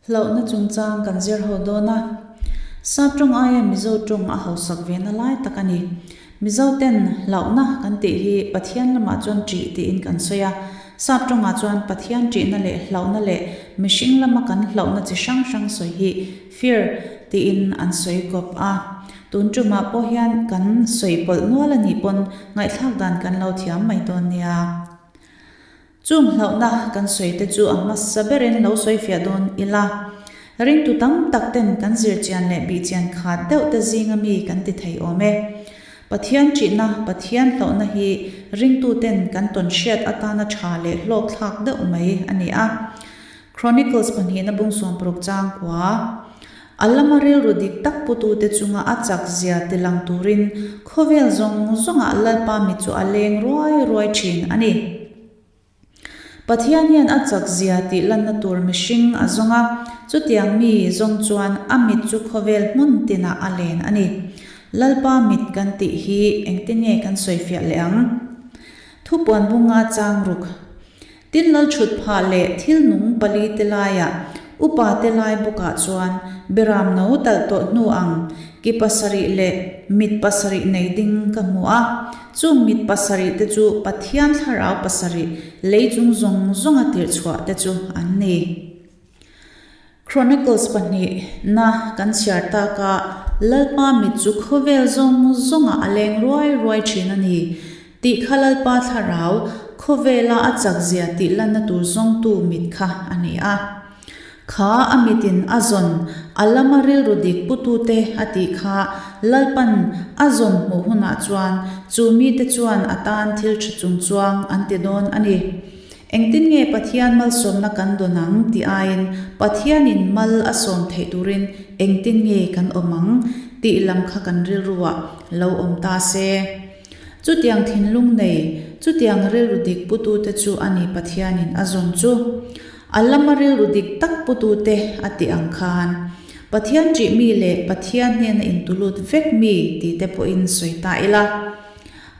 Hlauhna chungchang kan zir ho dawn a. Sap tawng aia Mizo tawng a hausak ve na lai tak a ni. Mizo ten hlauhna kan tih hi Pathian lamah chuan ṭih tiin kan sawi a. Sap tawngah chuan Pathian ṭihna leh hlauhna leh mihring lama kan hlauhna chi hrang hrang sawi hi fear tiin an sawi kawp a. Tun ṭumah pawh hian kan sawi pawlh nual a nih pawn ngaihthlak dan kan lo thiam mai dawn nia. Chung hlauhna kan sawi te chu a hmasa berin lo sawi fiah dawn ila. Ringtu tam tak ten kan zir chian leh bih chian khat deuh te zinga mi kan ti thei awm e. Pathian ṭihna, Pathian hlauhna hi ringtu ten kan tawn hriat atana ṭha leh hlawk thlak deuh mai a ni a. Chronicles pahnihna bung 60 chang kua. A lama rilru dik tak putute chunga a chak zia tilang turin khawvel zawng zawngah Lalpa mi chu a leng ruai ruai thin a ni. Pathian hian a chak zia tih lanna tur mihring a zawng a, chutiang mi zawng chuan a mit chu khawvel hmun tinah a len a ni. Lalpa mit kan tih hi engtin nge kan sawifiah leh ang? Thupuan bunga chang ruk. Tin lal thut phah leh thil nung pali te laiah upa te lai bawkah chuan beram no talh tawh hnu ang ki pasarih leh mit pasarih nei ding ka hmu a. Chung mit pasarih te chu Pathian thlarau pasarih lei chung zawng zawnga tirh chhuah te chu an ni. Chronicles pahnihna kan chhiar taka Lalpa mit chu khawvel zawng zawngah a leng ruai ruai thin a ni tih kha Lalpa thlarau khawvela a chakzia tih lanna tur zawngtu mit kha a ni a. Kha a mitin a zawn a lama rilru dik putute a tih kha Lalpan a zawn hmuh hunah chuan chu mite chuan a tan thil tha chungchuang an ti dawn a ni. Engtin nge Pathian malsawmna kan dawn ang tih aiin Pathianin mal a sawm theih turin engtin nge kan awm ang tih lam kha kan rilruah lo awm ta se. Chutiang thinlung nei, chutiang rilru dik putute chu a ni Pathianin a zawn chu. A lama rilru dik tak putute a tih ang khan Pathian ṭih mi leh Pathian hnena intulut vek mi tihte pawhin sawi ta ila.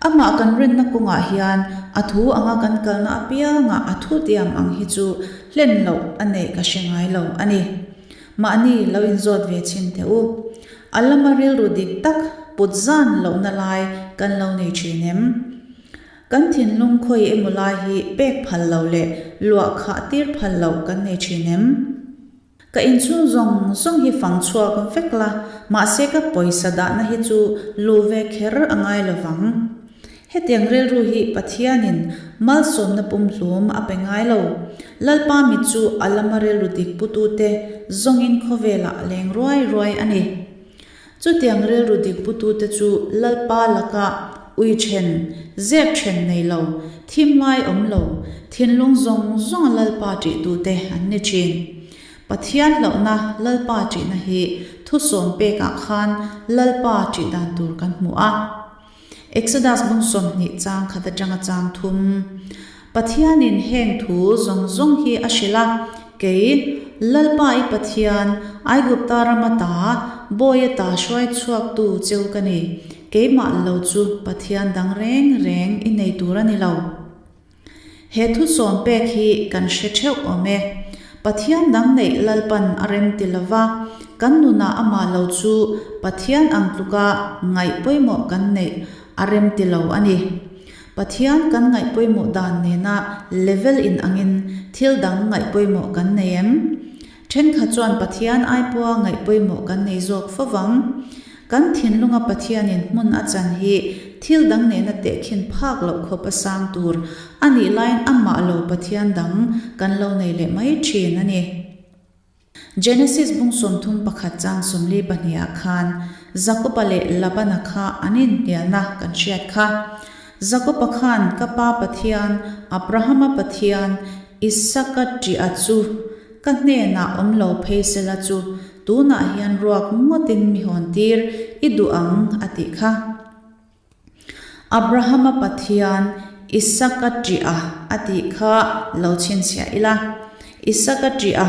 Amah kan rinna kawngah hian a thu anga kan kalna apiangah a thutiam ang hi chu hlen loh a neih ka hre ngai lo a ni. Mahni lo inzawt ve chhin teh u. A lama rilru dik tak put zan lohna lai kan lo nei thin em? Kan thinlung khawi emaw lai hi pek phal lo leh luah khah tir phal loh kan nei thin em? Ka inchhung zawng zawng hi fang chhuak vek la, mahse ka pawisa dahna hi chu lu ve kher a ngai lo vang. Hetiang rilru hi Pathianin malsawmna pumhlum a pe ngai lo. Lalpa mit chu a lama rilru dik putute zawngin khawvelah a leng ruai ruai a ni. Chutiang rilru dik putute chu Lalpa laka ui then, zep then nei lo, thim lai awm lo, thinlung zawng zawnga Lalpa ṭihtute an ni ṭhin. Pathian hlauhna Lalpa ṭihna hi thusawm pekah khan Lalpa ṭih dan tur kan hmu a. Exodus bung 20 chang khat atanga chang thum. Pathianin heng thu zawng zawng hi a hrilh a, Kei, Lalpa i Pathian, Aigupta rama ta, bawi ata hruai chhuaktu cheu ka ni. Keimah lo chu Pathian dang reng reng i nei tur a ni lo. He thusawm pek hi kan hre theuh awm e. Pathian dang neih Lalpan a rem ti lova, kan nunah amah lo chu Pathian ang tluka ngaih pawimawh kan neih a rem ti lo a ni. Pathian kan ngaih pawimawh dan nena level in angin thil dang ngaih pawimawh kan nei em? Thenkhat chuan Pathian ai pawha ngaih pawimawh kan nei zawk fo vang. Kan thinlunga Pathianin hmun a chan hi thil dang nena tehkhin phak loh khawp a sang tur a nih laiin amah lo Pathian dang kan lo nei leh mai thin a ni. Genesis bung 31 chang 42 ah khan Jakoba leh Labana kha an inhnialna kan hriat kha. Jakoba khan ka pa Pathian, Abrahama Pathian, Isaka ṭiha chu ka hnenah awm lo phei sela chu tunah hian ruak ngawtin mi hawn tir i duh ang a tih kha. Abrahama Pathian, Isaka ṭiha a tih kha lo chhinchhiah ila. Isaka ṭiha,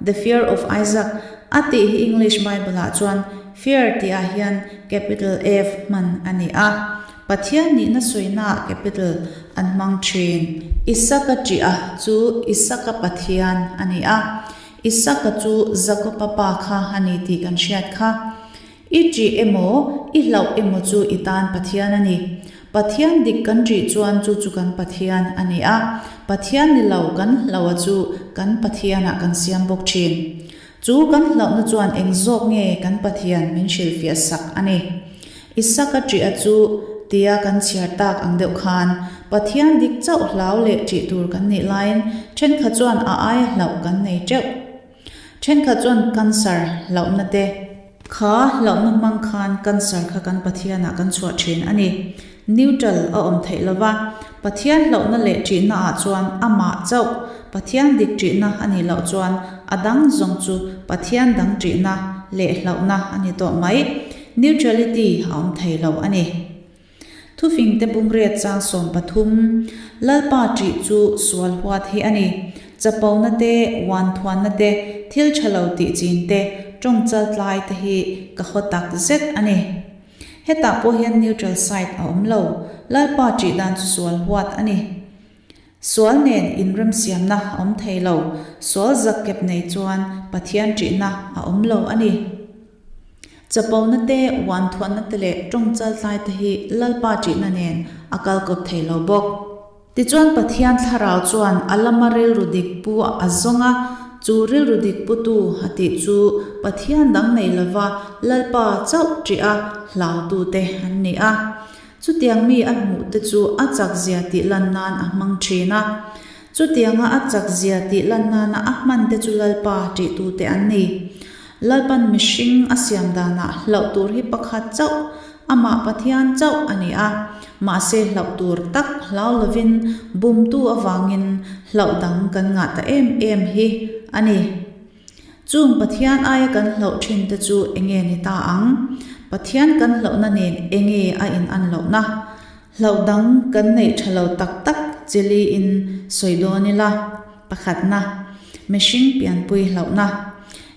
the fear of Isaac, a tih hi English Bible-ah chuan fear tihah hian capital F hman a ni a. Pathian nihna sawinaah capital an hmang thin. Isaka ṭiha chu Isaka Pathian a ni a. Isaka chu Jakoba pa kha a ni tih kan hriat kha. I ṭih emaw, i hlauh emaw chu i tan Pathian a ni. Pathian dik kan ṭih chuan chu chu kan Pathian a ni a, Pathian ni lo kan hlauha chu kan Pathianah kan siam bawk ṭhin. Chu kan hlauhna chuan eng zawk nge kan Pathian min hrilhfiah sak a ni. Isaka ṭiha chu tia kan chhiar tak ang deuh khan, Pathian dik chauh hlau leh ṭih tur kan nih laiin ṭhenkhat chuan a aia hlauh kan nei ṭeuh. Ṭhenkhat chuan cancer hlauhna te. Kha hlauhna hmang khan cancer kha kan Pathianah kan chhuah ṭhin a ni. Neutral a awm theih lo va, Pathian hlauhna leh ṭihna ah chuan amah chauh Pathian dik ṭihna a nih loh chuan a dang zawng chu Pathian dang ṭihna leh hlauhna a ni tawh mai. Neutrality a awm thei lo a ni. Thufingte bungriat chang 13, Lalpa ṭih chu sual huat hi a ni. Chapona te, uanthuanna te, thil ṭha lo tih chin te, ṭawng chal tlai te hi ka haw tak zet a ni. Hetah pawh hian neutral side a awm lo. Lalpa ṭih dan chu sual huat a ni. Sual nen inremsiamna a awm thei lo. Sual zak kep nei chuan Pathian ṭihna a awm lo a ni. Chapona te, uanthuanna te leh ṭawng chaltlai te hi Lalpa ṭihna nen a kal kawp thei lo bawk. Tichuan Pathian thlarau chuan a lama rilru dik pu a zawng a, chu rilru dik putu a tih chu Pathian dang nei lova Lalpa chauh ṭih a hlautute an ni a. Chutiang mi a hmuh te chu a chakzia tih lan nan a hmang ṭhin a. Chutianga a chakzia tih lan nana a hman te chu Lalpa ṭihtute an ni. Lalpan mihring a siam danah hlauh tur hi pakhat chauh, amah Pathian chauh a ni a. Mahse hlauh tur tak hlau lovin bumtu avangin hlauh dang kan ngah ta em em hi a ni. Chung Pathian aia kan hlauh thin te chu enge ni ta ang? Pathian kan hlauhna nen enge a in an lohna? Hlauh dang kan neih tha lo tak tak chili in sawi dawn ila. Pakhatna, mihring pianpui hlauhna.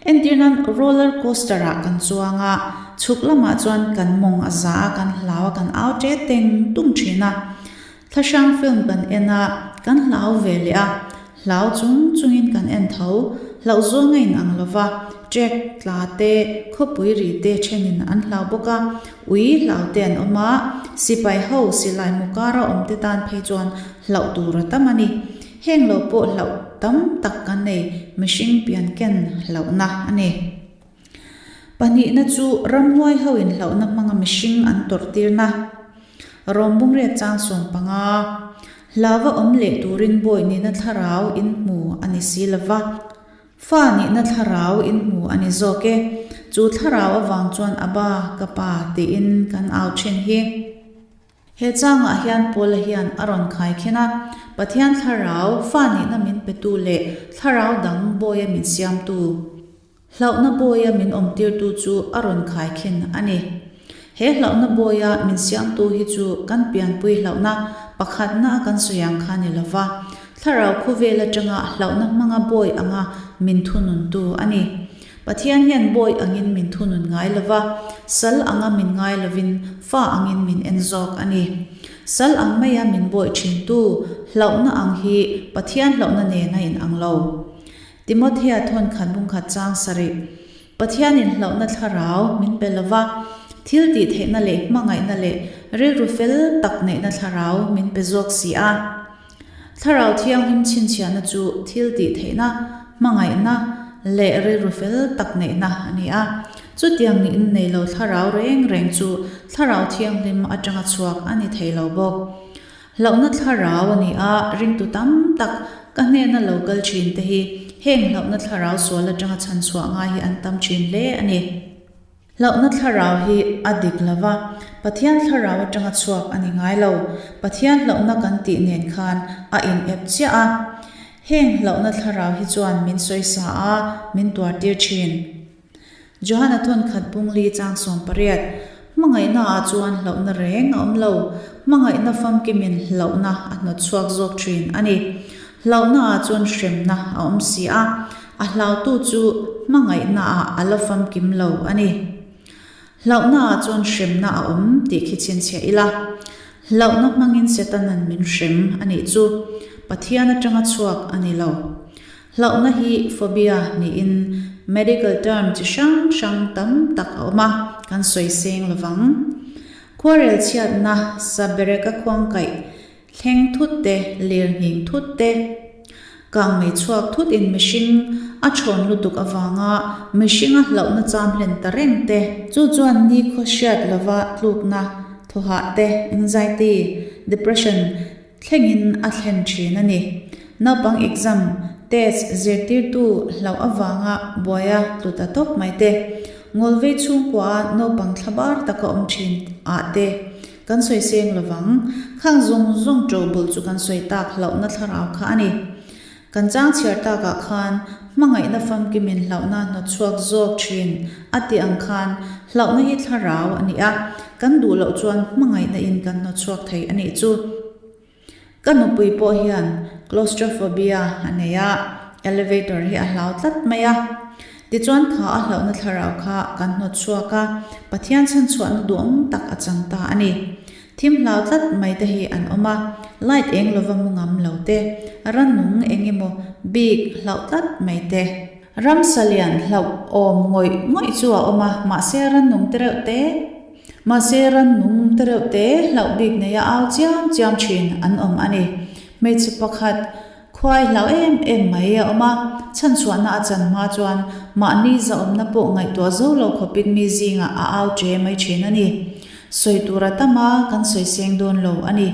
Entir nan roller coaster ah kan chuang a, chhuk lamah chuan kan mawng a za a, kan hlau a, kan au ṭe teng tung thin a. Thlahrang film kan en a, kan hlau ve leh a, hlau chung chungin kan en tho. Hlauh zawng a inang lo va, trek tla te, khawpui ri te thenin an hlau bawk a, ui hlau te an awm a, sipai ho silai mu kara awm te tan phei chuan hlauh tur a tam a ni. Heng lo pawh hlauh tam tak kan nei, mihring pian ken hlauhna a ni. Pahnihna chu ramhuai ho inhlauhna hmanga mihring an tawrhtirna. Rawm bungriat chang 15, Hlauva awm leh turin bawi nihna thlarau in hmu a ni si lova, fa nihna thlarau in hmu a ni zawk e, chu thlarau avang chuan Abba, ka pa tiin kan au thin hi. He changah hian Paula hian a rawn khai khen a, Pathian thlarau, fa nihna min petu leh thlarau dang bawia min siamtu, hlauhna bawia min awmtirtu chu a rawn khai khen a ni. He hlauhna bawia min siamtu hi chu kan pianpui hlauhna pakhatna a kan sawi ang kha ni lova, thlarau khawvel atanga hlauhna hmanga bawi anga min thununtu a ni. Pathian hian bawi angin min thunun ngai lo va, sal anga min ngai lovin fa angin min en zawk a ni. Sal ang maia min bawi thintu hlauhna ang hi Pathian hlauhna nen a inang lo. Timothea thawn khat bungkhat chang sarih, Pathianin hlauhna thlarau min pe lo va, thil tih theihna leh hmangaihna leh rilru fel tak neihna thlarau min pe zawk si a. Thlarau Thianghlim chhinchhiahna chu thil tih theihna, hmangaihna, leh rilru fel tak neihna a ni a. Chutiang niin nei lo thlarau reng reng chu Thlarau Thianghlim atanga chhuak a ni thei lo bawk. Hlauhna thlarau a ni a, ringtu tam tak ka hnena lo kal thin te hi heng hlauhna thlarau sual atanga chhanchhuah ngai hi an tam thin hle a ni. Hlauhna thlarau hi a dik lo va, Pathian thlarau atanga chhuak a ni ngai lo. Pathian hlauhna kan tih nen khan a inep chiah a. Heng hlauhna thlarau hi chuan min sawisa a, min tuartir thin. Johana thawnkhat bungli chang 18, Hmangaihna ah chuan hlauhna reng a awm lo, hmangaihna famkimin hlauhna a hnawt chhuak zawk thin a ni. Hlauhna ah chuan hremna a awm si a, a hlautu chu hmangaihna ah a la famkim lo a ni. Hlauhna ah chuan hremna a awm tih khi chhinchhiah ila, hlauhna hmangin Setanan min hrem a nih chu Pathian atanga chhuak a ni lo. Hlauhna hi phobia niin medical term chi hrang hrang tam tak a awm a, kan sawi seng lovang. Khuarel chhiatna sabereka khuangkaih thleng thut te, lirnghing thut te, kangmei chhuak thut in mihring a thawn lutuk avanga mihringa hlauhna cham hlen ta reng te, chu chuan nikhaw hriat lova tlukna thawhah te, anxiety, depression, thlengin a thlen thin a ni. Naupang exam, test, zirtirtu hlauh avanga buaia tlu ta tawp mai te, ngawlvei chhungkua a naupang thlabar taka awm thin ah te kan sawi seng lovang. Khang zawng zawng ṭo bul chu kan sawi tak hlauhna thlarau kha a ni. Kan chang chhiar takah khan hmangaihna famkimin hlauhna hnawtchhuak zawk thin a tih ang khan hlauhna hi thlarau a ni a, kan duh loh chuan hmangaihna in kan hnawtchhuak thei a nih chu. Ka nupui pawh hian claustrophobia a nei a, elevator hi a hlau tlat mai a. Tichuan kha a hlauhna thlarau kha kan hnawtchhuak a, Pathian chhanchhuahna duhawm tak a chang ta a ni. Thim hlau tlat mai te hi an awm a, light eng lova mu ngam lo te, rannung eng emaw bik hlauh tlat mai te. Ramsa lian hlauh awm ngawih ngawih chu a awm a, mahse rannung te reuh te, mahse rannung te reuh te hlauh bik neia au chiam chiam thin an awm a ni. Hmeichhe pakhat Khuai hlau em em mai a awm a, chhanchhuahna a chan hma chuan mahni zahawmna pawh ngaihtuah zo lo khawpin mi zingah a au ṭe mai ṭhin a ni. Sawi tur a tam a, kan sawi seng dawn lo a ni.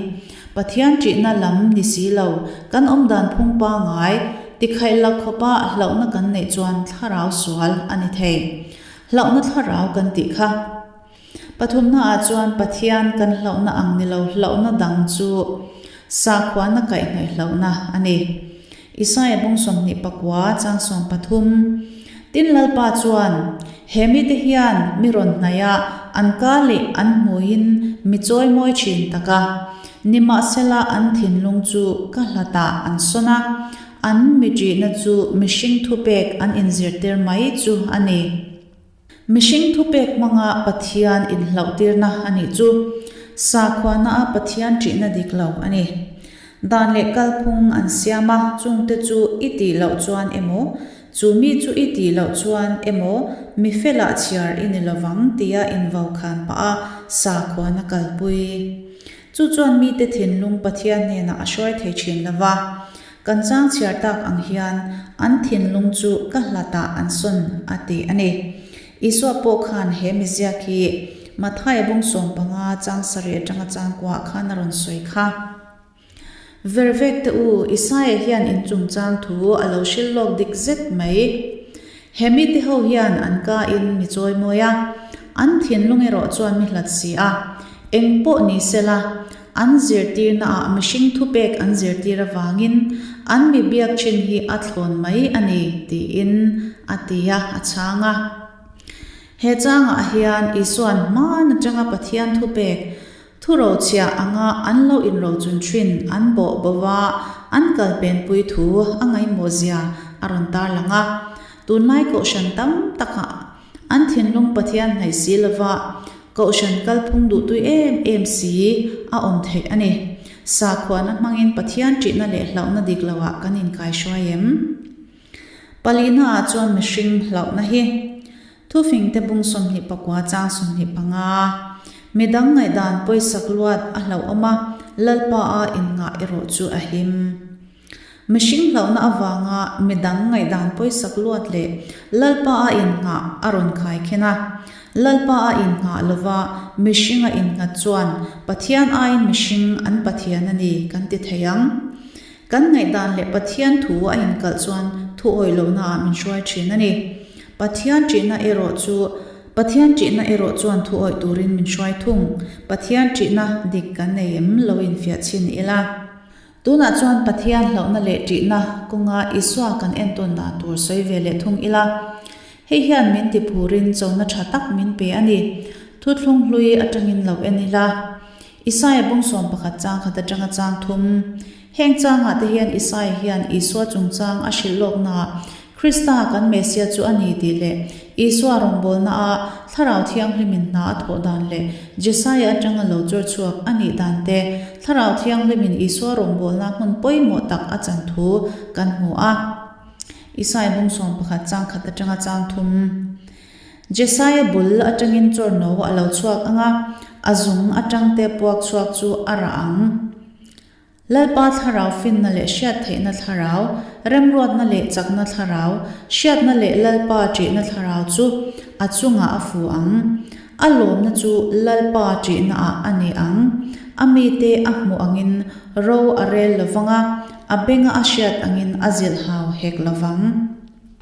Pathian ṭihna lam ni si lo, kan awmdan phung pangai, tikhaih lak khawpa hlauhna kan neih chuan thlarau sual a ni thei. Hlauhna thlarau kan tih kha. Pathumnaah chuan Pathian kan hlauhna ang ni lo hlauhna dang chu sakhuana kaihhnawih hlauhna a ni. Isaia bung 24 chang 13 Tin Lalpa chuan, He mite hian mi rawn hnaih a, an ka leh an hmuiin mi chawi mawi thin tak a. Nimahsela an thinlung chu ka hlatah an sawn a, an mi ṭihna chu mihring thupek an inzirtir mai chu a ni. Mihring thupek hmanga Pathian inhlauhtirna a nih chu sakhuana-a Pathian ṭihna dik lo a ni. Dan leh kalphung an siam a, chungte chu i tih loh chuan emaw, chu mi chu i tih loh chuan emaw mi felah chhiar i ni lovang tia invokhan pah a sakhuana kalpui. Chu chuan mite thinlung Pathian hnenah a hruai thei ṭhin lo va. Kan chang chhiar tak ang hian an thinlung chu ka hlatah an sawn a ti a ni. Isua pawh khan he miziak hi Mathaia bung 15 chang sarih atanga chang kuah khan a rawn sawi kha. Vervek te u, Isaia hian in chungchang thu a lo hrilh lawk dik zet mai. He mite ho hian an ka in mi chawi mawi a, an thinlung erawh chuan mi hlat si a. Eng pawh ni sela, An zirtirnaah mihring thupek an zirtir avangin an mi biak thin hi a thlawn mai a ni, tiin a ti a, a chhang a. He changah hian Isua'n hmaan atanga Pathian thupek thurochhiah anga an lo inrochun thin an bawh bo va, an kalpenpui thu a ngaihmawhzia a rawn tarlang a. Tunlai kohhran tam takah an thinlung Pathian hnaih si lova Kohhran kalphung duhtui em em si a awm theih a ni. Sakhuana hmangin Pathian ṭihna leh hlauhna dik loah kan inkaihruai em? Palina ah chuan mihring hlauhna hi Thufingte bung 29 chang 25. Midang ngaihdan pawisak luat a hlauhawm a, Lalpa a inngah erawh chu a him. Mihring hlauhna avanga midang ngaihdan pawisak luat leh Lalpa a innghah a rawn khai khen a. Lalpa a innghah lova mihring a innghat chuan Pathian aiin mihring an Pathian a ni kan ti thei ang. Kan ngaihdan leh Pathian thu a inkalh chuan thu awih lohnaah min hruai thin a ni. Pathian ṭihna erawh chu Pathian ṭihna erawh chuan thu awih turin min hruai thung. Pathian ṭihna dik kan nei em lo infiah chhin ila. Tunah chuan Pathian hlauhna leh ṭihna kawnga Isua kan entawn dan tur sawi ve leh thung ila. Hei hian min ti phurin chona ṭha tak min pe a ni. Thuthlung hlui aṭangin lo en ila. Isaia bung 11 chang khat aṭanga chang thum. Heng changah te hian Isaia hian Isua chungchang a hrilh lawknaah Krista kan Messiah chu a ni tih leh Isua rawngbawlnaah Thlarau Thianghlimin hna a thawh dan leh Jesaia atanga lo chawr chhuak a nih dan te, Thlarau Thianghlimin Isua rawngbawlna hmun pawimawh tak a chan thu kan hmu a. Isaia bung 11 chang khat atanga chang thum. Jesaia bul atangin chawrno a lo chhuak ang a, a zung atangte puak chhuak chu a rah ang. Lalpa thlarau finna leh hriat theihna thlarau, remruatna leh chakna thlarau, hriatna leh Lalpa ṭihna thlarau chu a chungah a fu ang. A lawmna chu Lalpa ṭihnaah a ni ang. A mite a hmuh angin ro a rel lo vang a, a benga a hriat angin a zilh hau hek lo vang.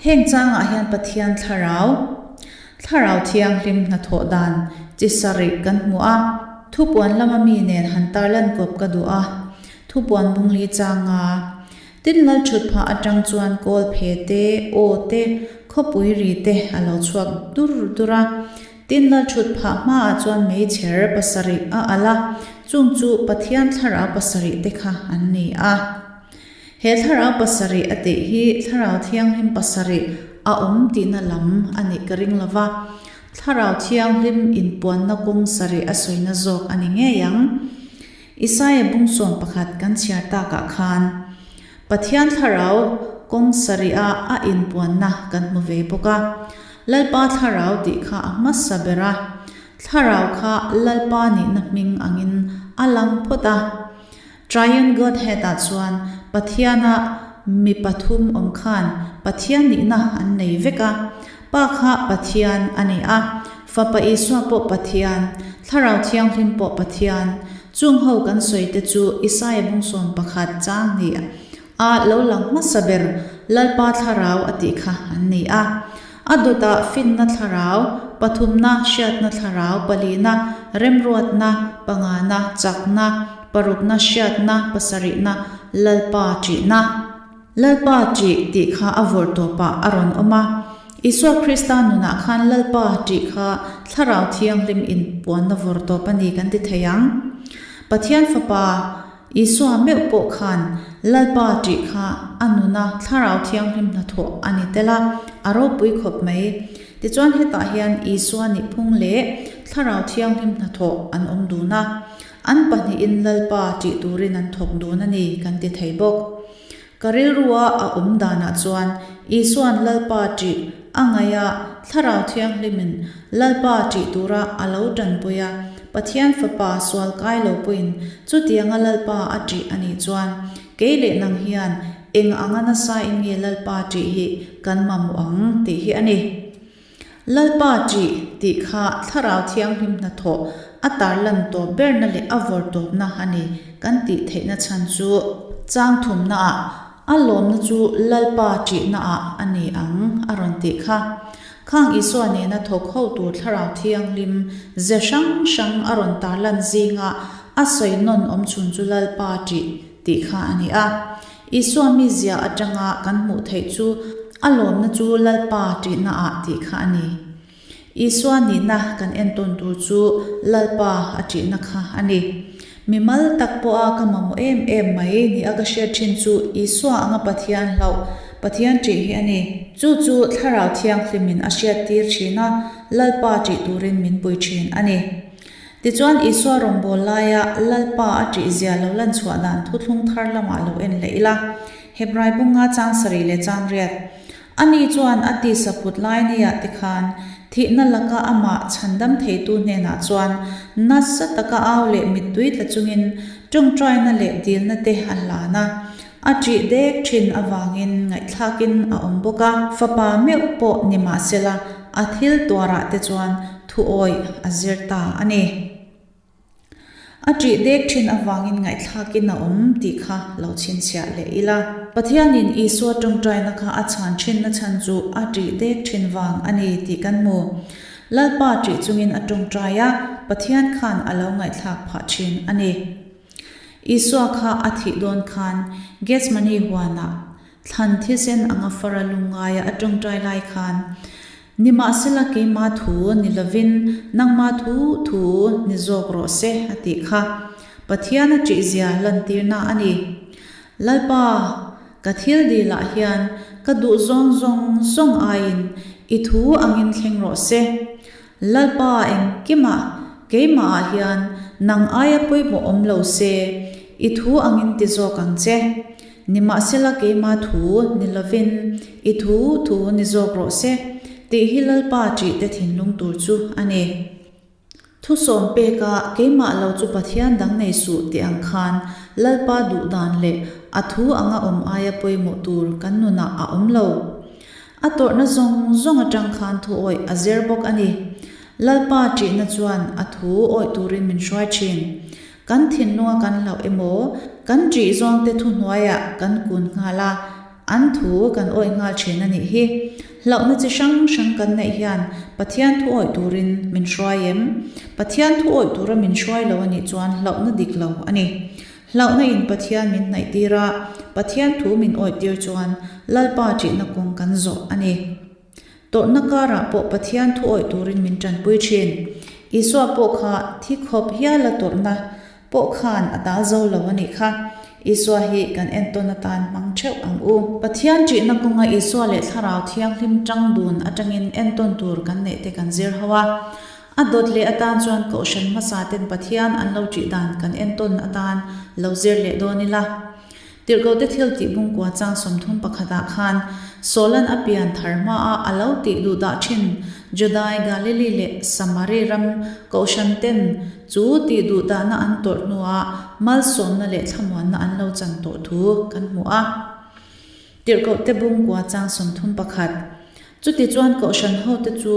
Heng changah hian Pathian thlarau, Thlarau Thianghlim hnathawh dan chi sarih kan hmu a. Thupuan lama mi nen han tarlan kawp ka duh a, thupuan bungli changa tin lal thut phah atang chuan kawl phe te, aw te, khawpui ri te a lo chhuak dur dur a. Tin lal thut phah hmaah chuan meichher pasarih a alh a, chung chu Pathian thlarau pasarih te kha an ni a. He thlarau pasarih a tih hi Thlarau Thianghlim pasarih a awm tihna lam a nih ka ring lo va, Thlarau Thianghlim inpuanna kawng sarih a sawina zawk a ni ngei ang. Isaia bung 11 kan chhiar takah khan Pathian Thlarau kawng sariha a inpuanna kan hmu ve bawk a. Lalpa Thlarau tih kha a hmasa ber a, Thlarau kha Lalpa nihna hming angin a lang phawt a. Triune Godhead-ah chuan Pathiana mi pathum awm khan Pathian nihna an nei vek a. Pa kha Pathian a ni a, Fapa Isua pawh Pathian, Thlarau Thianghlim pawh Pathian. Chung ho kan sawi te chu Isaia bung 11 chang hnih a lo lang hmasa ber Lalpa Thlarau a tih kha an ni a. A dawtah finna thlarau, pathumna hriatna thlarau, palina remruatna, pangana chakna, parukna hriatna, pasarihna Lalpa ṭihna. Lalpa ṭih tih kha a vawrh tawpah a rawn awm a. Isua Krista nunah khan Lalpa ṭih kha Thlarau Thianghlim inpuanna vawrh tawp a ni kan ti thei ang. Pathian Fapa Isua meuh pawh khan Lalpa ṭih kha a nuna Thlarau Thianghlim hnathawh a ni tel a, a ropui khawp mai. Tichuan hetah hian Isua nihphung leh Thlarau Thianghlim hnathawh an awm dun a, an pahnihin Lalpa ṭih turin an thawk dun a ni kan ti thei bawk. Ka rilrua a awm danah chuan Isua'n Lalpa ṭih a ngaih a, Thlarau Thianghlimin Lalpa ṭih tura a lo ṭanpui a, Pathian Fapa sual kai lo pawhin chutianga Lalpa a ṭih a nih chuan kei leh nang hian eng anga nasain nge Lalpa ṭih hi kan mamawh ang tih hi a ni. Lalpa ṭih tih kha Thlarau Thianghlim hnathawh a tarlan tawp berna leh a vawr tawpna a ni kan tih theihna chhan chu chang thumnaah a lawmna chu Lalpa ṭihnaah a ni ang a rawn tih kha. Khang Isua nena thawk ho tur Thlarau Thianghlim ze hrang hrang a rawn tarlan zinga a sawi nawn awm chhun chu Lalpa ṭih tih kha a ni a. Isua mizia atanga kan hmuh theih chu a lawmna chu Lalpa ṭihnaah tih kha a ni. Isua nihna kan entawn tur chu Lalpa a ṭihna kha a ni. Mimal tak pawha ka mamawh em em mai ni a ka hriat ṭhin chu Isua anga Pathian hlauh, Pathian ṭih hi a ni. Chu chu Thlarau Thianghlimin a hriattir ṭhin a, Lalpa ṭih turin min pui ṭhin a ni. Tichuan Isua rawngbâwl laia Lalpa a ṭihzia lo lan chhuah dan thuthlung thar lamah lo en leh ila, Hebrai bunga chang sarih leh chang riat. Ani chuan a tisa put lai niah te khan thihna laka amah chhandam theitu hnenah chuan nasa taka au leh mittui tla chungin ṭawngṭaina leh dilna te a hlan a. A ṭih dek ṭhin avangin ngaihthlakin a awm bawk a, fapa meuh pawh ni mahsela a thil tuarah te chuan thuawih a zir ta a ni. A ṭih dek ṭhin avangin ngaihthlakin a awm tih kha lo chhinchhiah leh ila. Pathianin Isua ṭawngṭaina kha a chhan ṭhinna chhan chu a ṭih dek ṭhin vang a ni tih kan hmu. Lalpa ṭih chungin a ṭawngṭai a, Pathian khan a lo ngaihthlak phah ṭhin a ni. Isua kha a thih dawn khan Gethsemane huanah thlan thisen anga fara lungngaia a tawngtai lai khan, Nimahsela keima thu ni lovin nangma thu thu ni zawk rawh se a tih kha Pathian a ṭihzia lantirna a ni. Lalpa, ka thil dilah hian ka duh zawng zawng zawng aiin i thu angin thleng rawh se. Lalpa engkimah keimahah hian nang aia pawimawh awm lo se, i thu angin ti zawk ang che. Nimahsela keima thu ni lovin i thu thu ni zawk rawh se, tih hi Lalpa ṭihte thinlung tur chu a ni. Thusawm peka keimah lo chu Pathian dang nei suh tih ang khan Lalpa duh dan leh a thu anga awm aia pawimawh tur kan nunah a awm lo. A tawrhna zawng zawng atang khan thu awih a zir bawk a ni. Lalpa ṭihna chuan a thu awih turin min hruai ṭhin. Kan thinlunga kan hlauh emaw, kan ṭih zawngte thuhnuaiah kan kun nghal a, an thu kan awih nghal ṭhin a nih hi. Hlauhna chi hrang hrang kan neih hian Pathian thu awih turin min hruai em? Pathian thu awih tura min hruai lo a nih chuan hlauhna dik lo a ni. Hlauhna in Pathian min hnaih tir a, Pathian thu min awih tir chuan Lalpa ṭihna kawng kan zawh a ni. Tawrhna karah pawh Pathian thu awih turin min tanpui thin. Isua pawh kha thi khawp hiala tawrhna pawh khan a tal zo lo a nih kha. Isua hi kan entawn atan hmang theuh ang u. Pathian ṭihna kawnga Isua leh Thlarau Thianghlim ṭang dun aṭangin entawn tur kan neih te kan zir ho a. A dawt leh atan chuan Kohhran hmasa ten Pathian an lo ṭih dan kan entawn atan lo zir leh dawn ila. Tirhkohte thil tih bungkua chang 31 ah khan Solan a pian thar hmaah a lo tih duh dah thin Judai, Galili leh Samari ram kohhran ten chu tih duh dahna an tawrh hnuah malsawmna leh thlamuanna an lo chan tawh thu kan hmu a. Tirhkohte bungkua chang 31. Chutichuan kohhran hote chu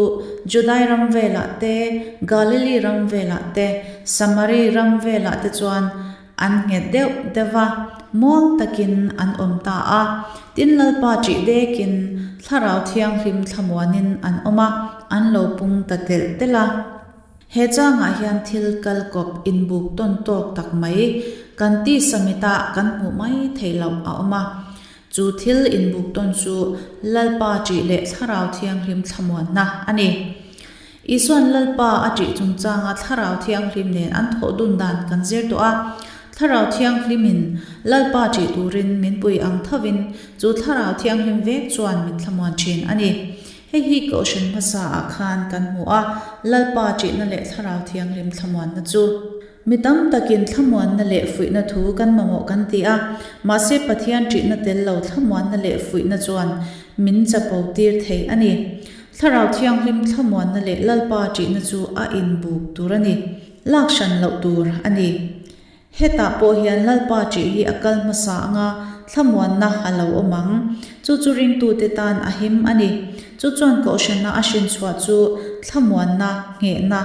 Judai ram velah te, Galili ram velah te, Samari ram velah te chuan An nghet deuh deuh va, muang takin an awm ta a. Tin Lalpa ṭih dekin Thlarau Thianghlim thlamuanin an awm a, an lo pung ta telh telh a. He changah hian thil kal kawp inbuk tawn tawk tak mai kan tisa mitah kan hmuh mai theih loh a awm a. Chu thil inbuk tawn chu Lalpa ṭih leh Thlarau Thianghlim thlamuanna a ni. Isuan Lalpa a ṭih chungchanga Thlarau Thianghlim nen an thawh dun dan kan zir tawh a. Thlarau Thianghlimin Lalpa ṭih turin min pui ang thovin chu Thlarau Thianghlim vek chuan min thlamuan ṭhin a ni. Hei hi Kohhran hmasaah khan kan hmu a, Lalpa ṭihna leh Thlarau Thianghlim thlamuanna chu. Mi tam takin thlamuanna leh fuihna thu kan mamawh kan ti a, mahse Pathian ṭihna tel lo thlamuanna leh fuihna chuan min chapo tir thei a ni. Thlarau Thianghlim thlamuanna leh Lalpa ṭihna chu a inbuk tur a ni, lak hran loh tur a ni. Hetah pawh hian Lalpa ṭih hi a kal hmasa anga thlamuanna a lo awm ang. Chu chu ringtute tan a him a ni. Chu chuan Kohhrana a hrinchhuah chu thlamuanna, nghehna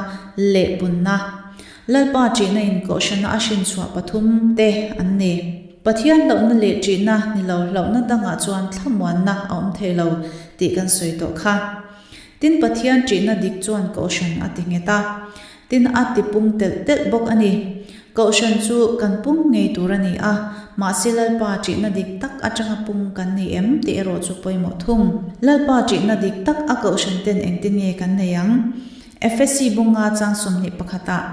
leh punna. Lalpa ṭihna in Kohhrana a hrinchhuah pathum te an ni. Pathian hlauhna leh ṭihna ni lo hlauhna dangah chuan thlamuanna a awm thei lo tih kan sawi tawh kha. Tin Pathian ṭihna dik chuan Kohhran a ti nghet a, tin a ti pung telh telh bawk a ni. Kohhran chu kan pung ngei tur a ni a, mahse Lalpa ṭihna dik tak aṭanga pung kan ni em tih erawh chu pawimawh thung. Lalpa ṭihna dik tak a Kohhran ten engtin nge kan nei ang? Efesi bunga chang 21 ah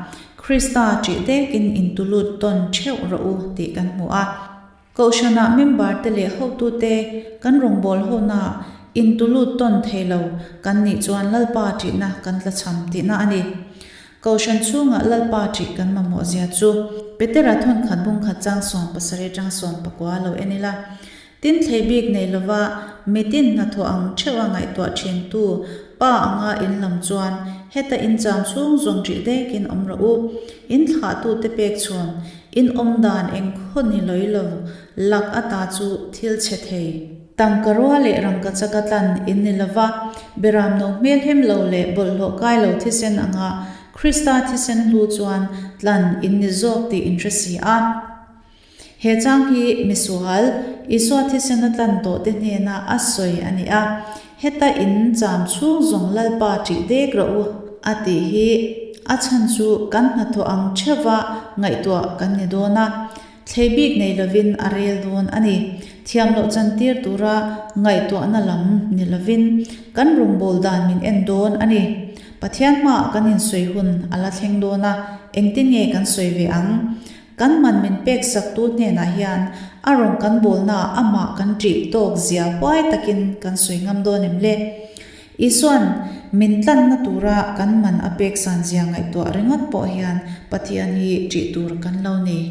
Krista ṭih dekin intulut tawn ṭheuh rawh u tih kan hmu a. Kohhranah member te leh hotute kan rawngbâwl hona intulut tawn thei lo kan nih chuan Lalpa ṭihna kan tlachham tihna a ni. Kohhran chhungah Lalpa ṭih kan mamawh zia chu Petera thawnkhat bungkhat chang 70 aṭang 90 lo en ila. Tin thlei bik nei lova mitin hnathawh ang theuha ngaihtuah thintu pa anga in lam chuan heta in cham chhung zawng ṭih dekin awm rawh u. In thlahtute pek chhawn in awm dan eng khaw ni lawi lo lak ata chu thil chhe thei. Tangka rua leh rangka chaka tlan in ni lova, beram no hmel hem lo leh bawlhhlawh kai lo thisen anga Krista thisen hlu chuan tlan in ni zawk tih in hre si a. He chang hi misual, Isua thisen a tlan tawh te hnena a sawi a ni a, heta in cham chhung zawng Lalpa ṭih dek rawh u a tih hi a chhan chu kan hnathawh ang theuva ngaihtuah kan ni dawn a, thlei bik nei lovin a rel dawn a ni. Thiam loh chantir tura ngaihtuahna lam ni lovin kan rawngbâwl dan min en dawn a ni. Pathian hmaah kan insawi hun a la thleng dawn a, engtin nge kan sawi ve ang? Kan man min pek saktu hnenah hian a rawn kan bawlnaah amah kan ṭih tawk zia huai takin kan sawi ngam dawn em le? Isua'n min tlanna tura kan man a pek san zia ngaihtuah ringawt pawh hian Pathian hi ṭih tur kan lo nei.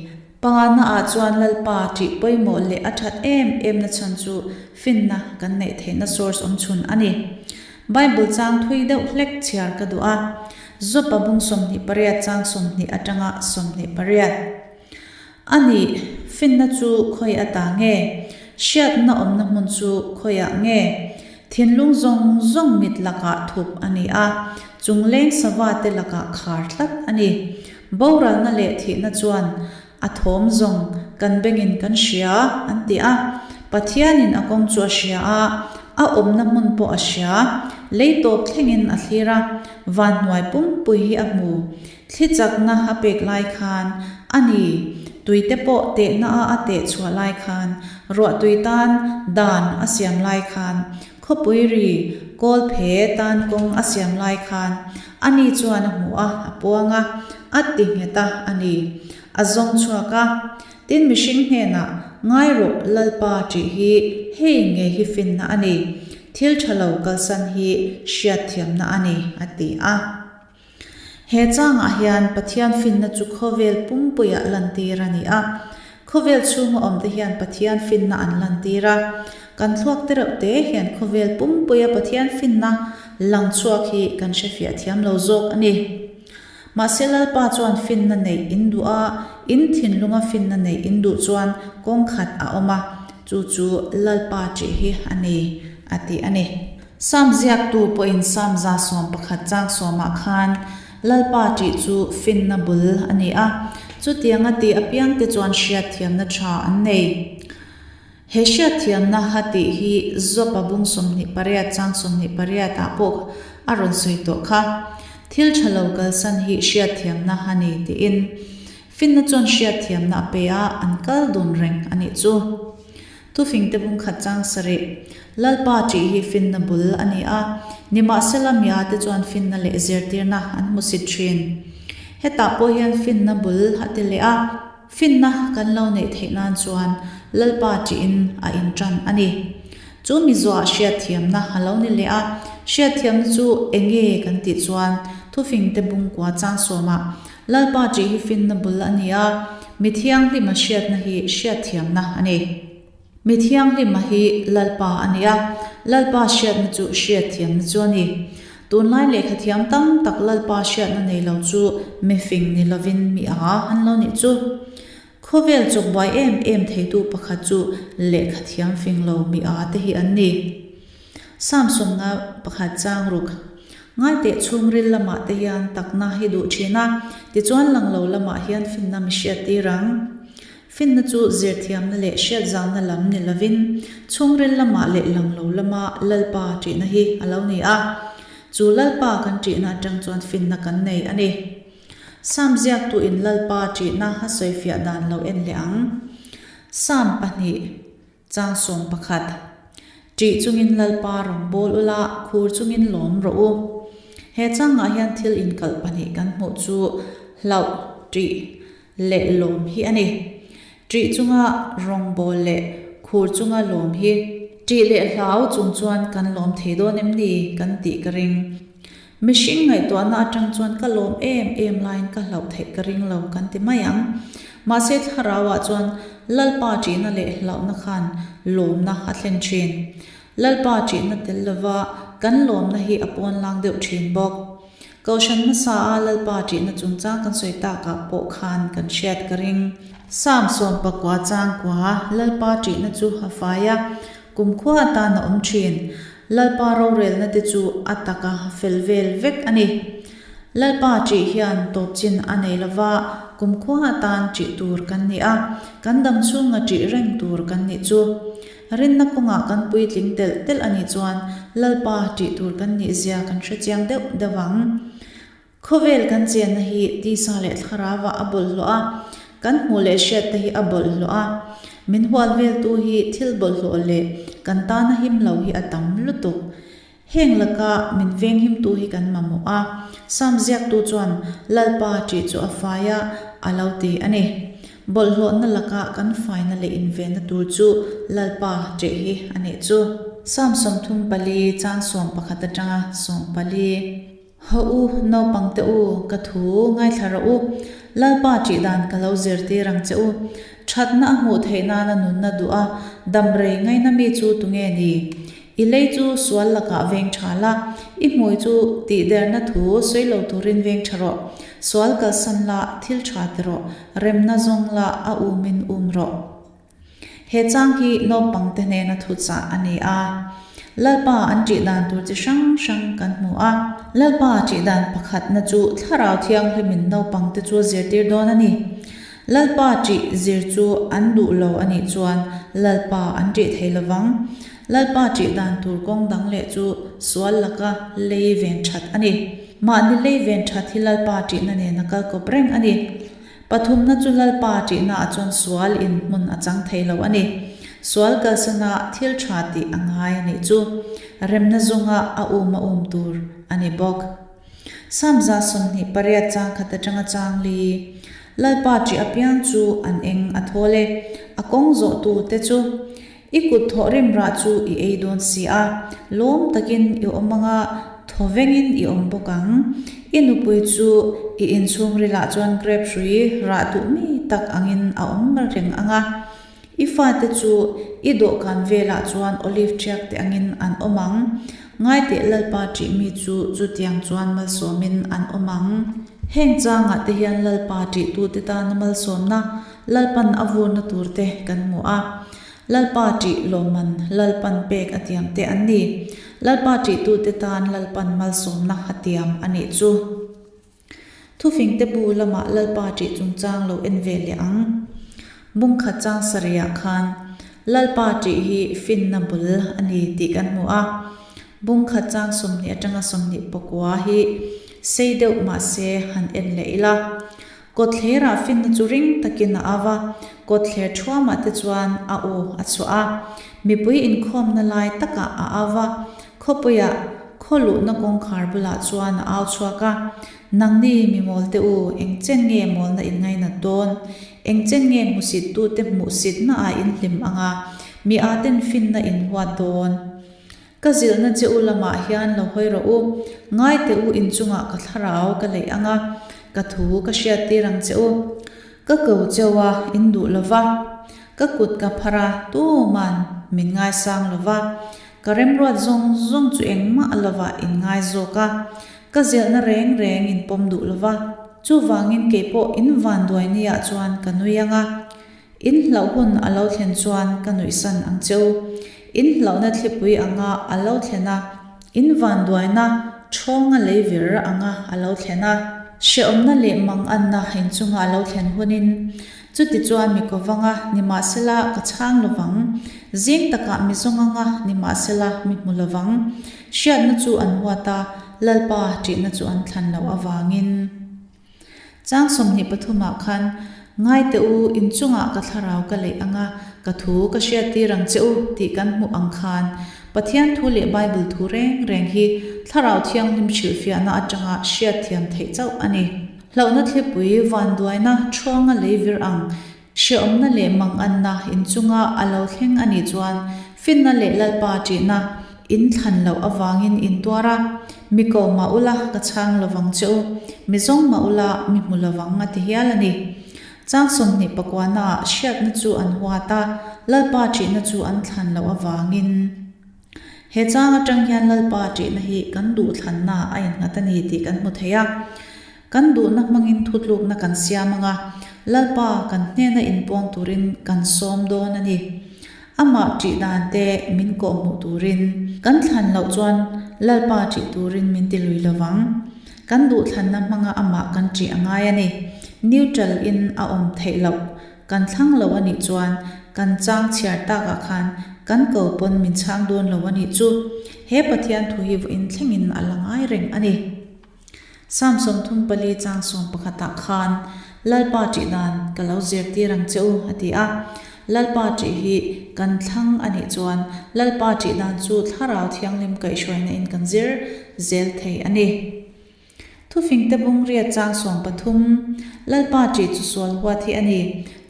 Pangana ah chuan Lalpa ṭih pawimawh leh a ṭhat em em na chhan chu finna kan neih theihna source awm chhun a ni. Bible chang thui deuh hlek chhiar ka duh a, Jopa bung 28 chang 20 aṭanga 28. A nih, finna chu khawi ata nge? Hriatna awmna hmun chu khawiah nge? Thinlung zawng zawng mit lakah thup a ni a, chungleng sava te lakah khar tlat a ni. Boralna leh thihna chuan a thawm zawng kan bengin kan hria an ti a. Pathianin a kawng chu a hria a, a awmna hmun pawh a hria. Lei tawp thlengin a thlir a, vanhnuai pumpui hi a hmu. Thli chakna a pek lai khan a ni, tuite pawh tehna a a teh chhuah lai khan, ruahtui tan dan a siam lai khan, khawpui ri kawl phe tan kawng a siam lai khan a ni chuan a hmu a, a puang a, a ti nghet a a ni. A zawng chhuak a. Tin mihring hnenah, Ngai rawh Lalpa tih hi hei ngei hi finna a ni, thil tha lo kalsan hi hriatthiamna a ni, a ti a. He changah hian Pathian finna chu khawvel pumpuiah lantir a ni a. Khawvel chhunga awmte hian Pathian finna an lantir a. Kan thluak te reuh te hian khawvel pumpuia Pathian finna lang chhuak hi kan hrefiah thiam lo zawk a ni. Mahse Lalpa chuan finna neih in duh a, in thinlunga finna neih in duh chuan kawng khat a awm a, chu chu Lalpa ṭih hi a ni, a ti a ni. Sam ziaktu pawhin Sam 11 chang sawmah khan Lalpa ṭih chu finna bul a ni a, chutianga tih apiangte chuan hriatthiamna ṭha an nei. He hriatthiamna ha tih hi Jopa bung 28 chang 28 ah pawh a rawn sawi tawh kha. Thil ṭha lo kalsan hi hriatthiamna a ni tiin. Finna chuan hriatthiamna a pe a, an kal dun reng a nih chu. Thufingte bung khat chang sarih, Lalpa ṭih hi finna bul a ni a, nimahsela miate chuan finna leh zirtirna an hmusit ṭhin. Hetah pawh hian finna bul a ti leh a, finna kan lo neih theih nan chuan Lalpa ṭihin a inṭan a ni. Chu mizuah hriatthiamna a lo ni leh a, hriatthiamna chu eng nge kan tih chuan thufingte bung kua chang sawmah Lalpa ṭih hi finna bul a ni a, mi thianghlima hriatna hi hriatthiamna a ni. Mi thianghlima hi Lalpa a ni a, Lalpa hriatna chu hriatthiamna chu a ni. Tunlai lehkha thiam tam tak Lalpa hriatna nei lo chu mi fing ni lovin mi a an lo nih chu. Khawvel chawkbuai em em theitu pakhat chu lehkha thiam fing lo mi a te hi an ni. Sam sawmna pakhat chang ruk. Ngaiteh chhungril lamah te hian takna hi duh thin a, tichuan lang lo lamah hian finna mi hriat tir ang. Finna chu zirthiamna leh hriatzauna lam ni lovin chhungril lamah leh lang lo lama Lalpa ṭihna hi a lo ni a. Chu Lalpa kan ṭihna aṭang chuan finna kan nei a ni. Sam ziaktuin Lalpa ṭihna a sawifiah dan lo en leh ang. Sam pahnih. Chang 11. Ṭih chungin Lalpa rawn bawl ula, khur chungin lawm rawh u. He changah hian thil inkalh pahnih kan hmuh chu hlauh, ṭih, leh lawm hi a ni. Ṭih chunga rawngbâwl leh khur chunga lawm hi ṭih leh hlau chung chuan kan lawm thei dawn em ni kan tih ka ring. Mihring ngaihtuahna atang chuan ka lawm em em laiin ka hlauh theih ka ring lo kan ti mai ang. Mahse thlarauah chuan Lalpa ṭihna leh hlauhna khan lawmna a thlen ṭhin. Lalpa ṭihna tel lova kan lawmna hi a pawn lang deuh ṭhin bawk. Kohhran hmasa a Lalpa ṭihna chungchang kan sawi takah pawh khan kan hriat ka ring. Sam sawmpakua changkua Lalpa ṭihna chu a fai a, kumkhua atan a awm ṭhin. Lalpa rorelna te chu a taka fel vel vek a ni. Lalpa ṭih hian tawp chin a nei lova, kumkhua atan ṭih tur kan ni a, kan dam chhunga ṭih reng tur kan nih chu. Rinna kawngah kan puitling telh telh a nih chuan Lalpa ṭih tur kan nih zia kan hrechiang deuh deuh ang. Khawvel kan chenna hi tisa leh thlarauah a bawlhhlawh a, kan hmuh leh hriatte hi a bawlhhlawh a. Min hual veltu hi thil bawlhhlawh leh kan tana him lo hi a tam lutuk. Heng laka min venghimtu hi kan mamawh a, Sam ziaktu chuan Lalpa ṭih chu a fai a, a lo ti a ni. Bawlhhlawhna laka kan faina leh invenna tur chu Lalpa ṭih hi a nih chu. Sam 34 chang 11 atanga 14. Haw u, naupangte u, ka thu ngaithla rawh u. Lalpa ṭih dan ka lo zirtir ang che u. Ṭhatna a hmuh theih nana nunna duh a, dam rei ngaina mi chu tunge ni? I lei chu sual lakah veng ṭha la, i hmui chu tihderna thu sawi lo turin veng ṭha rawh. Sual kalsan la, thil ṭha ti rawh, remna zawng la, a umin um rawh. He chang hi naupangte hnena thuchah a ni a. Lalpa an ṭih dan tur chi hrang hrang kan hmu a. Lalpa ṭih dan pakhatna chu Thlarau Thianghlimin naupangte chu a zirtir dawn a ni. Lalpa ṭih zir chu an duh lo a nih chuan Lalpa an ṭih thei lo vang. Lalpa ṭih dan tur kawng dang leh chu sual laka lei ven ṭhat a ni. Mahni lei ven ṭhat hi Lalpa ṭihna nen a kal kawp reng a ni. Pathumna chu Lalpa ṭihnaah chuan sual in hmun a chang thei lo a ni. Sual kalsana thil ṭha tih a ngai a nih chu remna zunga a um a um tur a ni bawk. Samza 28 chang khat aṭanga chang li. Lalpa ṭih apiang chu an eng a thawl e, a kawng zawhtute chu I kut thawhrim rah chu i ei dawn si a, lawm takin i awm anga thawvengin i awm bawk ang. I nupui chu i inchhungrilah chuan grep hrui rah duh mi tak angin a awm reng ang a. I fate chu i dawhkan velah chuan olive ṭhiak te angin an awm ang. Ngaiteh Lalpa ṭih mi chu chutiang chuan malsawmin an awm ang. Heng changah te hian Lalpa ṭihtute tana malsawmna Lalpan a vurna tur te kan hmu a, Lalpa ṭih lawmman Lalpan pek a tiam te an ni. Lalpa ṭihtute tan Lalpan malsawmna a tiam a nih chu. Thufingte bu lamah Lalpa ṭih chungchang lo en ve leh ang. Bungkhat chang sarihah khan Lalpa ṭih hi finna bul a ni tih kan hmu a. Bungkhat chang 20 aṭanga 24 hi sei deuh mahse han en leh ila. Kawtthlerah finna chu ring takin a au a, kawtthler thuamah te chuan a aw a chhuah a. Mipui inkhawmna lai takah a au va, khawpuiah khaw luhna kawngkhar bulah chuan a au chhuak a, Nangni mi mawlte u, eng chen nge mawlna in ngainat dawn? Eng chen nge hmusittute hmuhsitnaah in hlim ang a, mi aten finna in huat dawn? Ka zilhna che u lamah hian lo hawi rawh u, ngai teh u inchungah ka thlarau ka leih ang a, ka thu ka hriattir ang che u. Ka ko cheu a, in duh lo va, ka kut ka phar a, tuman min ngaisang lo va, ka remruat zawng zawng chu engmah lovah in ngai zawk a, ka zilhna reng reng in pawm duh lo va, chuvangin keipawh in vanduai niah chuan ka nui ang a. In hlauh hun a lo thlen chuan ka nuihsan ang che u. In hlauhna thlipui anga a lo thlen a, in vanduaina ṭhawnga lei vir anga a lo thlen a, hrehawmna leh manganna inchunga a lo thlen hunin, chuti chuan mi kovanga nimahsela ka chhang lovang, zing takah mi zawng anga nimahsela mi hmu lovang. Hriatna chu an huat a, Lalpa ṭihna chu an thlan loh avangin. Chang 23 ah khan, Ngai teh u, inchungah ka thlarau ka leih ang a, ka thu ka hriattir ang che u, tih kan hmuh ang khan, Pathian thu leh Bible thu reng reng hi Thlarau Thianghlim hrilhfiahna atanga hriatthiam theih chauh a ni. Hlauhna thlipui, vanduaina, thuanga leivir ang Hreawmna leh manganna inchunga a lo thleng a nih chuan finna leh Lalpa ṭihna in thlan loh avangin in tuar a, Mi ko mah ula ka chhang lovang che u, mi zawng mah ula mi hmu lovang a ti hial a ni. Chang 29 naah hriatna chu an huat a, Lalpa ṭihna chu an thlan loh avangin. He chang aṭang hian Lalpa ṭihna hi kan duhthlanna a innghat a ni tih kan hmu thei a. Kan duhna hmangin thutlukna kan siam ang a, Lalpa kan hnena inpuang turin kan sawm dawn a ni. Amah ṭih dan te min kawhhmuh turin kan thlan loh chuan Lalpa ṭih turin min ti lui lo vang. Kan duhthlanna hmanga amah kan ṭih a ngai a ni. Neutral in a awm theih loh Kan thlang lo a nih chuan kan chang chhiar takah khan kan ko pawn min chhang dawn lo a nih chu. He Pathian thu hi vawiin thlengin a la ngai reng a ni. Psalm 34 chang 11 ah khan Lalpa ṭih dan ka lo zirtir ang che u a ti a. Lalpa ṭih hi kan thlang a nih chuan Lalpa ṭih dan chu Thlarau Thianghlim kaihhruaina in kan zir zel thei a ni. Thufingte bung riat chang 13, Lalpa ṭih chu sual huat hi a ni.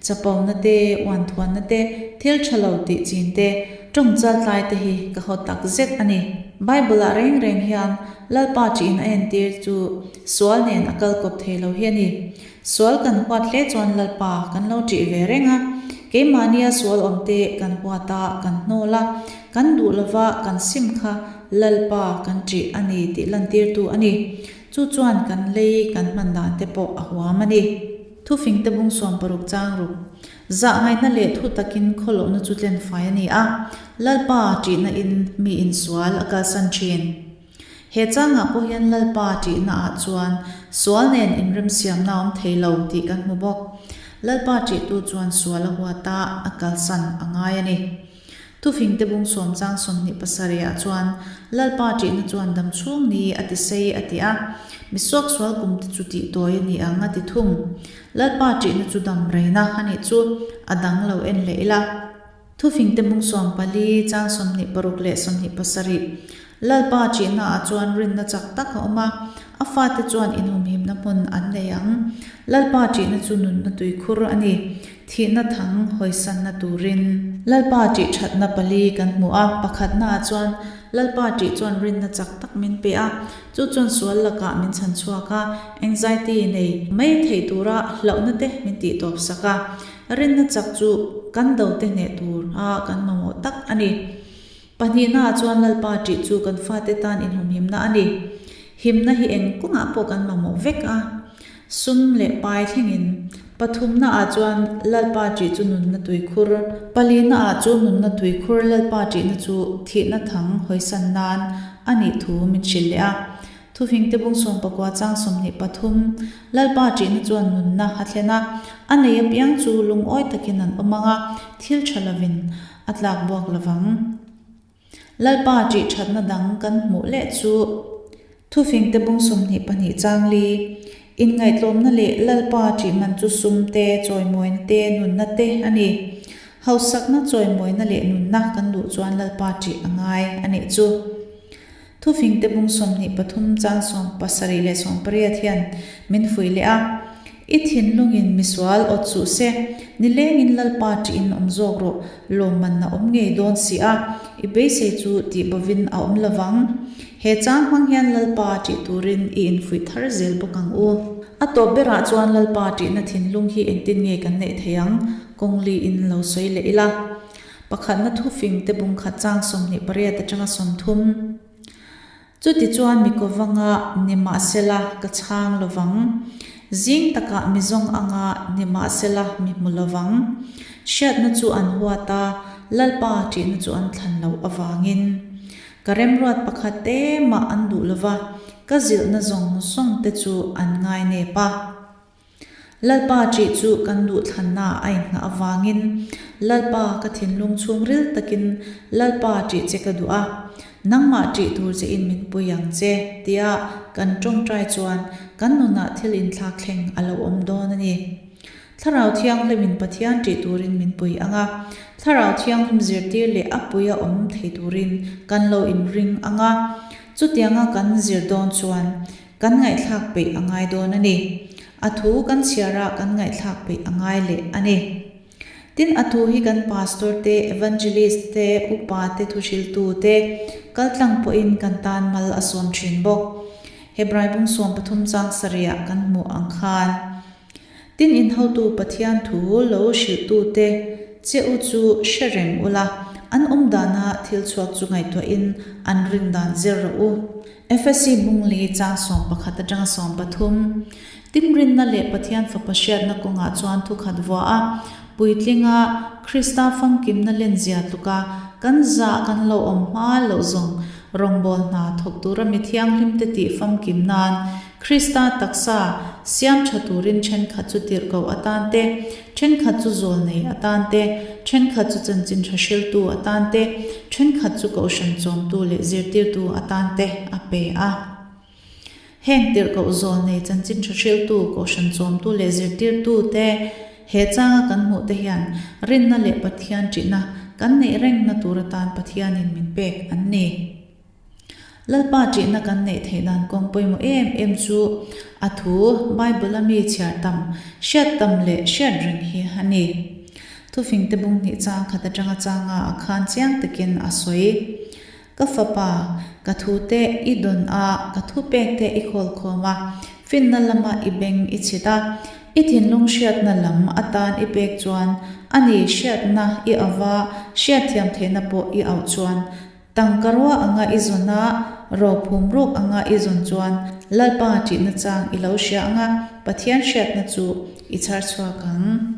Chapona te, uanthuanna te, thil ṭha lo tih chin te, Ṭawng chaltlai te hi ka haw tak zet a ni. Bible-ah reng reng hian Lalpa ṭihin a entir chu sual nen a kal kawp thei lo hi a ni. Sual kan huat hle chuan Lalpa kan lo ṭih ve reng a, keimahnia sual awm te kan huat a, kan hnawl a, kan duh lova kan sim kha Lalpa kan ṭih a ni tih lantirtu a ni. Chu chuan kan lei kan hman dan te pawh a huam a ni. Thufingte bung 60 chang ruk. Zahngaihna leh thu takin khawlohna chu tlenfai a ni a, Lalpa ṭihna in mi insual a kalsan ṭhin. He changah pawh hian Lalpa ṭihna ah chuan sual nen inremsiamna a awm thei lo tih kan hmu bawk. Lalpa ṭihtu chuan sual a huat a, a kalsan a ngai a ni. Thufingte bung sawm chang 27 ah chuan Lalpa ṭihna chuan dam chhung ni a ti sei a ti a, mi suaksual kum te chu tih tawi a ni ang a ti thung. Lalpa ṭihna chu dam reina a nih chu a dang lo en leh ila. Thufingte bung 14 chang 26 leh 27 Lalpa ṭihna ah chuan rinna chak tak a awm a, a fate chuan inhumhimna hmun an nei ang. Lalpa ṭihna chu nunna tuikhur a ni. Thihna thang hawisanna turin. Lalpa ṭih ṭhatna pali kan hmu a, pakhatnaah chuan Lalpa ṭih chuan rinna chak tak min pe a, chu chuan sual lakah min chhan chhuak a, anxiety nei mai theih tura hlauhna te min tih tawp sak a. Rinna chak chu kan do te hneh tura kan mamawh tak a ni. Pahnihnaah chuan Lalpa ṭih chu kan fate tan inhumhimna a ni. Himna hi eng kawngah pawh kan mamawh vek a, sum leh pai thlengin. Pathumnaah chuan Lalpa ṭih chu nunna tuikhur, palinaah chu nunna tuikhur Lalpa ṭihna chu thihna thang hawisan nan a nih thu min hrilh leh a. Thufingte bung 19 chang 23, Lalpa ṭihna chuan nunna a thlen a, a nei apiang chu lungawi takin an awm ang a, thil ṭha lovin a tlak buak lovang. Lalpa ṭih ṭhatna dang kan hmuh leh chu Thufingte bung 22 chang li, Inngaihtlawmna leh Lalpa ṭih man chu sum te, chawimawina te, nunna te a ni. Hausakna, chawimawina leh nunna kan duh chuan Lalpa ṭih a ngai a nih chu. Thufingte bung 23 chang 70 leh 80 hian min fuih leh a, I thinlungin misual awt suh se, nilengin Lalpa ṭihin awm zawk rawh, lawmman a awm ngei dawn si a, i beisei chu tih bovin a awm lovang. He chang hmang hian Lalpa ṭih turin i infuih thar zel bawk ang u. A tawp berah chuan Lalpa ṭihna thinlung hi engtin nge kan neih theih ang? Kawng liin lo sawi leh ila. Pakhatna thufingte bung khat chang 28 atanga 30. Chutichuan mi kovanga nimahsela ka chhang lovang, zing takah mi zawng anga nimahsela mi hmu lovang. Hriatna chu an huat a, Lalpa ṭihna chu an thlan loh avangin. Ka remruat pakhat te mah an duh lova, ka zilhna zawng zawng te chu an ngainep a. Lalpa ṭih chu kan duhthlanna a inngah avangin Lalpa ka thinlung chhungril takin Lalpa ṭih che ka duh a, nangmah ṭih tur che in min pui ang che tia kan ṭawngṭai chuan kan nunah thil inthlak thleng a lo awm dawn a ni. Thlarau Thianghlimin Pathian ṭih turin min pui ang a, Thlarau Thianghlim zirtir leh a pui a awm thei turin kan lo inring ang a, chutianga kan zir dawn chuan Kan ngaihthlak peih a ngai dawn a ni. A thu kan chhiar a kan ngaihthlak peih a ngai leh a ni. Tin, a thu hi kan pastor te, evangelist te, upa te, thuhriltu te kaltlang pawhin kan tan mal a sawm thin bawk. Hebrai bung 13 chang sarihah kan hmuh ang khan. Tin, in hotu Pathian thu lo hrilhtute che u chu hre reng ula, an awm dana thil chhuak chu ngaihtuahin an rin dan zir rawh u. Efesi bung li chang 11 atanga 13, Tin rinna leh Pathian fapa hriatna kawngah chuan thukhat vua a, puitlinga Krista famkimna lenzia tluka kan zah kan lo awm hma loh zawng rawngbâwl hna thawk tura mi thianghlimte tih famkim nan Krista taksa siam tha turin thenkhat chu tirhkoh atan te, thenkhat chu zawlnei atan te, thenkhat chu chanchin tha hriltu atan te, thenkhat chu kohhran chawmtu leh zirtirtu atan te a pe a. Heng tirhkoh zawlnei chanchin tha hriltu, kohhran chawmtu leh zirtirtu te he changa kan hmuh te hian rinna leh Pathian ṭihna kan neih rengna tur atan Pathianin min pek an ni. Lalpa ṭihna kan neih theih dan kawng pawimawh em em chu a thu Bible-a mi chhiar tam, hriat tam leh hriat reng hi a ni. Thufingte bung hnih chang khat atanga changa a khan chiang takin a sawi. Ka fapa, ka thute i dawn a, ka thupekte i khawlkhawm a, finna lama i beng i chhit a, i thinlung hriatna lam atan i pek chuan, ani hriatna i auva hriatthiam theihna pawh i auh chuan, Tangka rua anga i zawn a, rophum ruk anga i zawn chuan Lalpa ṭihna chang i lo hria anga Pathian hriatna chu i chhar chhuak ang.